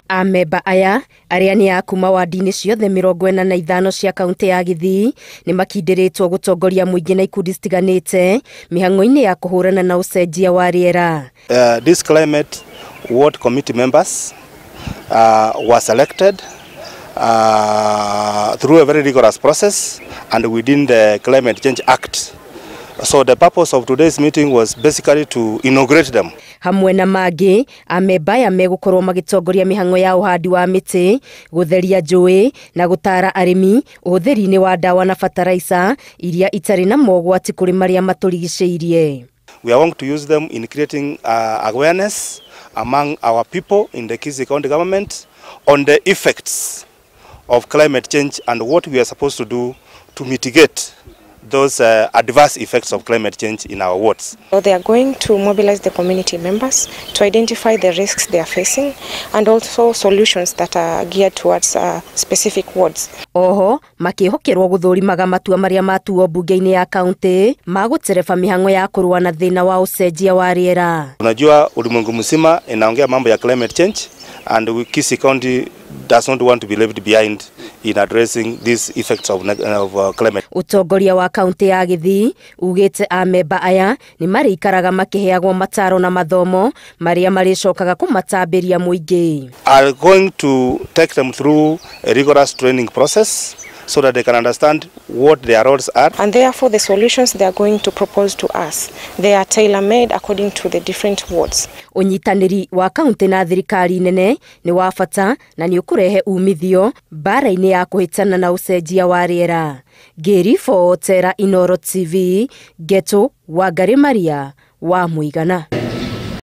Amemba aya arĩa nĩ a kuma wadi-inĩ ciothe 45 cia kaunti ya Gĩthii nĩ makindĩrĩtwo gũtongoria mũingĩ na ikundi citiganĩte mĩhang'o-inĩ ya kũhũrana na ũcenjia wa rĩera. This climate ward committee members were selected through a very rigorous process and within the Climate Change Act. So the purpose of today's meeting was basically to inaugurate them. Hamwe na mangĩ, amemba aya megũkorwo magĩtongoria mĩhang'o ya ũhandi wa mĩtĩ, gũtheria njũĩ na gũtara arĩmi ũhũthĩri-inĩ wa ndawa na bataraica iria itarĩ na mogwati kũrĩ marĩa matũrigicĩirie. We are going to use them in creating awareness among our people in the Kisii County government on the effects of climate change and what we are supposed to do to mitigate those adverse effects of climate change in our wards. So they are going to mobilize the community members to identify the risks they are facing and also solutions that are geared towards specific wards. Oho, makĩhokerwo gũthũrimaga matua marĩa matuo bunge-inĩ ya kaunti ma gũtereba mĩhang'o ya kũrũa na thĩna wa ũcenjia wa rĩera. Unajua ulimwengu mzima inaongea mambo ya climate change and Kisii County does not want to be left behind in addressing these effects of climate. Ũtongoria wa kaunti ya Gĩthii ugĩte amemba aya nĩ marĩikaraga makĩheagwo mataro na mathomo marĩa marĩcokaga kũmatambĩria mũingĩ. Are going to take them through a rigorous training process so that they can understand what their roles are. And therefore the solutions they are going to propose to us, they are tailor-made according to the different wards. Ũnyitanĩri wa kaunti na thirikari nene nĩ wa bata na nĩ ũkũrehe umithio mbara-inĩ ya kũhĩtana na ũcenjia wa rĩera. Ngĩribotera Inooro TV, Ngeto Wangari Maria wa Mũigana.